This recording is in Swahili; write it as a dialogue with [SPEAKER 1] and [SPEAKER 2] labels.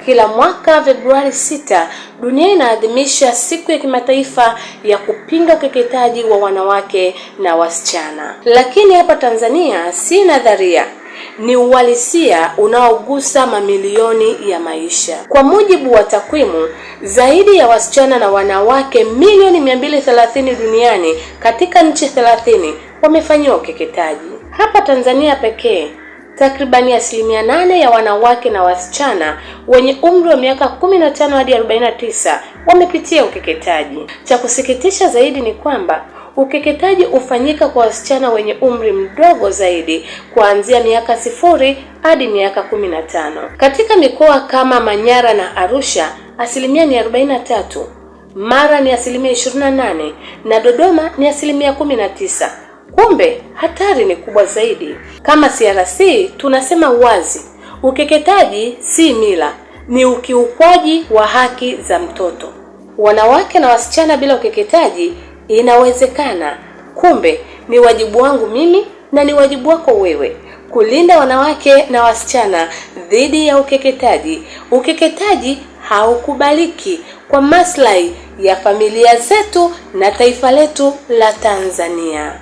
[SPEAKER 1] Kila mwaka Februari 6 dunia inaadhimisha siku ya kimataifa ya kupinga ukeketaji wa wanawake na wasichana. Lakini hapa Tanzania si nadharia, ni uhalisia unaogusa mamilioni ya maisha. Kwa mujibu wa takwimu, zaidi ya wasichana na wanawake milioni 230 duniani katika nchi 30 wamefanyiwa ukeketaji. Hapa Tanzania pekee takribani 8% ya wanawake na wasichana wenye umri wa miaka 15 hadi 49 wamepitia ukeketaji. Cha kusikitisha zaidi ni kwamba ukeketaji hufanyika kwa wasichana wenye umri mdogo zaidi kuanzia miaka 0 hadi miaka 15. Katika mikoa kama Manyara na Arusha asilimia ni 43, Mara ni 28% na Dodoma ni 19%. Kumbe hatari ni kubwa zaidi. Kama CRC tunasema wazi, ukeketaji si mila, ni ukiukwaji wa haki za mtoto. Wanawake na wasichana bila ukeketaji inawezekana. Kumbe ni wajibu wangu mimi na ni wajibu wako wewe kulinda wanawake na wasichana dhidi ya ukeketaji. Ukeketaji haukubaliki kwa maslahi ya familia zetu na taifa letu la Tanzania.